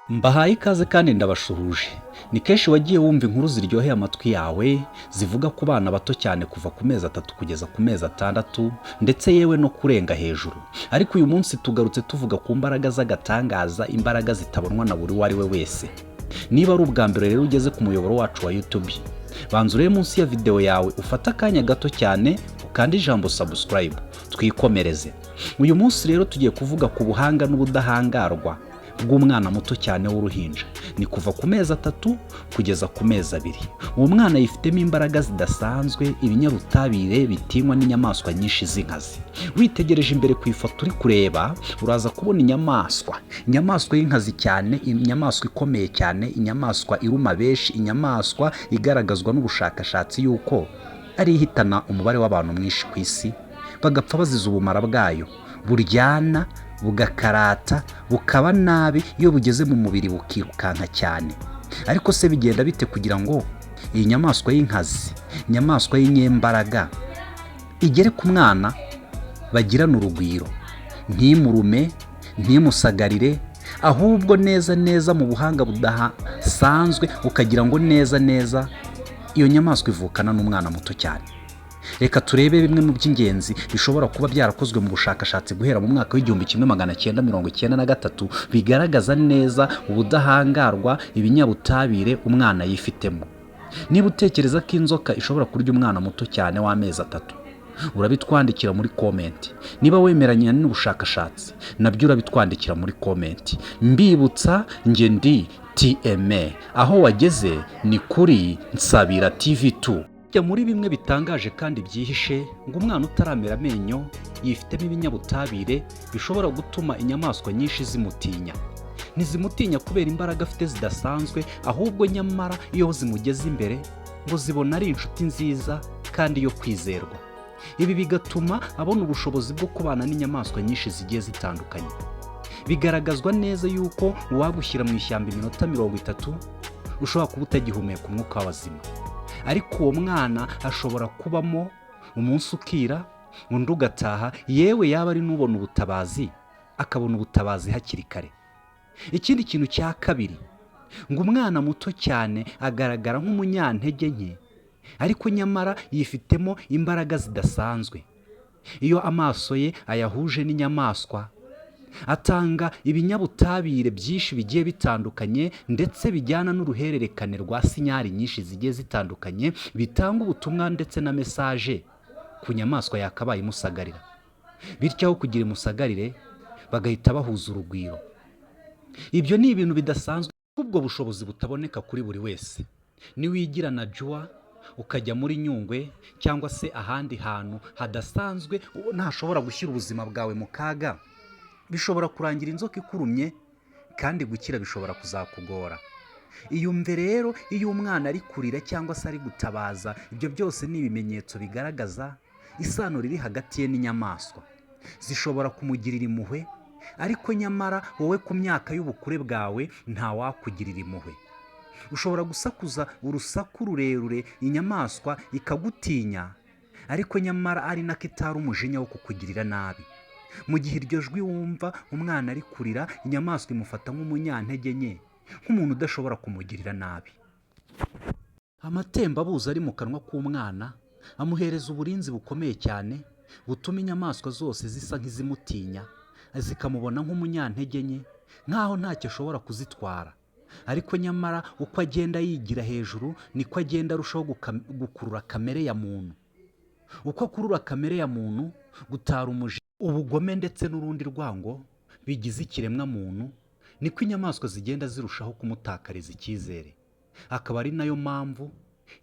Mbahaye ikaze kandi ndabashuhuje. Ni kenshi wagiye wumva inkuru ziryoheye amatwi yawe zivuga ku bana bato cyane, kuva ku mezi 3 kugeza ku mezi 6, ndetse yewe no kurenga hejuru. Ariko uyu munsi tugarutse tuvuga ku mbaraga z'agatangaza, imbaraga zitabonwa na buri uwo ari we wese. Niba ari ubwa mbere rero ugeze ku muyoboro wacu wa YouTube, banza urebe munsi ya videwo yawe, ufate akanya gato cyane ukande ijambo "subscribe", twikomereze. Uyu munsi rero tugiye kuvuga ku buhanga n'ubudahangarwa bw'umwana muto cyane w'uruhinja. Ni kuva ku mezi 3 kugeza ku mezi 2. Uwo mwana yifitemo imbaraga zidasanzwe, ibinyabutabire bitinywa n'inyamaswa nyinshi z'inkazi. Witegereje imbere ku ifoto uri kureba, uraza kubona inyamaswa, inyamaswa y'inkazi cyane, inyamaswa ikomeye cyane, inyamaswa iruma benshi, inyamaswa igaragazwa n'ubushakashatsi yuko ari ihitana umubare w'abantu mwinshi ku isi, bagapfa bazize ubumara bwayo buryana, bugakarata, bukaba nabi iyo bugeze mu mubiri, bukirukanka cyane. Ariko se bigenda bite kugira ngo iyi nyamaswa y'inkazi, inyamaswa y'inyembaraga, igere ku mwana bagirane urugwiro, ntimurume, ntimusagarire, ahubwo neza neza mu buhanga budasanzwe ukagira ngo neza neza iyo nyamaswa ivukana n'umwana muto cyane? Reka turebe bimwe mu by'ingenzi bishobora kuba byarakozwe mu bushakashatsi guhera mu mwaka w'1993, bigaragaza neza ubudahangarwa, ibinyabutabire umwana yifitemo. Niba utekereza ko inzoka ishobora kurya umwana muto cyane w'amezi 3, urabitwandikira muri comment. Niba wemeranya n'ubushakashatsi, nabyo urabitwandikira muri comment. Mbibutsa, njye ndi TMA, aho wageze ni kuri Nsabira TV 2. Jya muri bimwe bitangaje kandi byihishe, ngo umwana utaramera amenyo yifitemo ibinyabutabire bishobora gutuma inyamaswa nyinshi zimutinya. Ntizimutinya kubera imbaraga afite zidasanzwe, ahubwo nyamara iyo zimugeze imbere ngo zibona ari inshuti nziza kandi yo kwizerwa. Ibi bigatuma abona ubushobozi bwo kubana n'inyamaswa nyinshi zigiye zitandukanye. Bigaragazwa neza yuko uwagushyira mu ishyamba iminota 30, ushobora kuba utagihumeka umwuka w'abazima, ariko uwo mwana ashobora kubamo umunsi ukira, undi ugataha, yewe yaba ari n'ubona ubutabazi akabona ubutabazi hakiri kare. Ikindi kintu cya kabiri, ngo umwana muto cyane agaragara nk'umunyantege nke, ariko nyamara yifitemo imbaraga zidasanzwe. Iyo amaso ye ayahuje n'inyamaswa, atanga ibinyabutabire byinshi bigiye bitandukanye, ndetse bijyana n'uruhererekane rwa signal nyinshi zigiye zitandukanye, bitanga ubutumwa ndetse na message ku nyamaswa yakabaye imusagarira. Bityo aho kugira imusagarire, bagahita bahuza urugwiro. Ibyo ni ibintu bidasanzwe, kuko ubwo bushobozi butaboneka kuri buri wese. Niwigira na juwa ukajya muri Nyungwe cyangwa se ahandi hantu hadasanzwe ubona hashobora gushyira ubuzima bwawe mu kaga, bishobora kurangira inzoka ikurumye, kandi gukira bishobora kuzakugora. Iyumve rero, iyo umwana ari kurira cyangwa se ari gutabaza, ibyo byose ni ibimenyetso bigaragaza isano riri hagati ye n'inyamaswa. Zishobora kumugirira impuhwe, ariko nyamara wowe ku myaka y'ubukure bwawe ntawakugirira impuhwe. Ushobora gusakuza urusaku rurerure, inyamaswa ikagutinya, ariko nyamara ari nako itari umujinya wo kukugirira nabi. Mu gihe iryo jwi wumva umwana ari kurira, inyamaswa imufata nk'umunyantege nke, nk'umuntu udashobora kumugirira nabi. Amatembabuzi ari mu kanwa k'umwana amuhereza uburinzi bukomeye cyane, butuma inyamaswa zose zisa nk'izimutinya, zikamubona nk'umunyantege nke, nk'aho ntacyo ashobora kuzitwara. Ariko nyamara uko agenda yigira hejuru, niko agenda arushaho gukurura kamere ya muntu. Uko akurura kamere ya muntu, gutara umujinya, ubugome ndetse n'urundi rwango bigize ikiremwa muntu, niko inyamaswa zigenda zirushaho kumutakariza icyizere. Akaba ari nayo mpamvu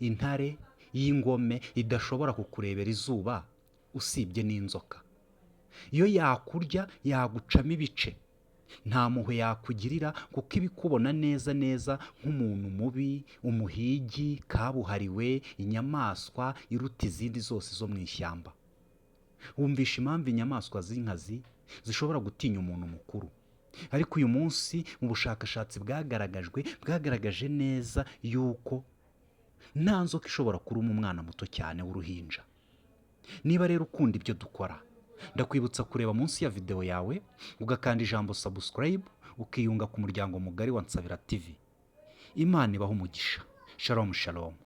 intare y'ingome idashobora kukurebera izuba, usibye n'inzoka. Iyo yakurya yagucamo ibice, nta mpuhwe yakugirira, kuko iba ikubona neza neza nk'umuntu mubi, umuhigi kabuhariwe, inyamaswa iruta izindi zose zo mu ishyamba. Wumvisha impamvu inyamaswa z'inkazi zishobora gutinya umuntu mukuru. Ariko uyu munsi mu bushakashatsi bwagaragajwe, bwagaragaje neza yuko nta nzoka ishobora kuruma umwana muto cyane w'uruhinja. Niba rero ukunda ibyo dukora, ndakwibutsa kureba munsi ya videwo yawe, ugakanda ijambo "subscribe", ukiyunga ku muryango mugari wa Nsabira TV. Imana ibahe umugisha. Shalom shalom.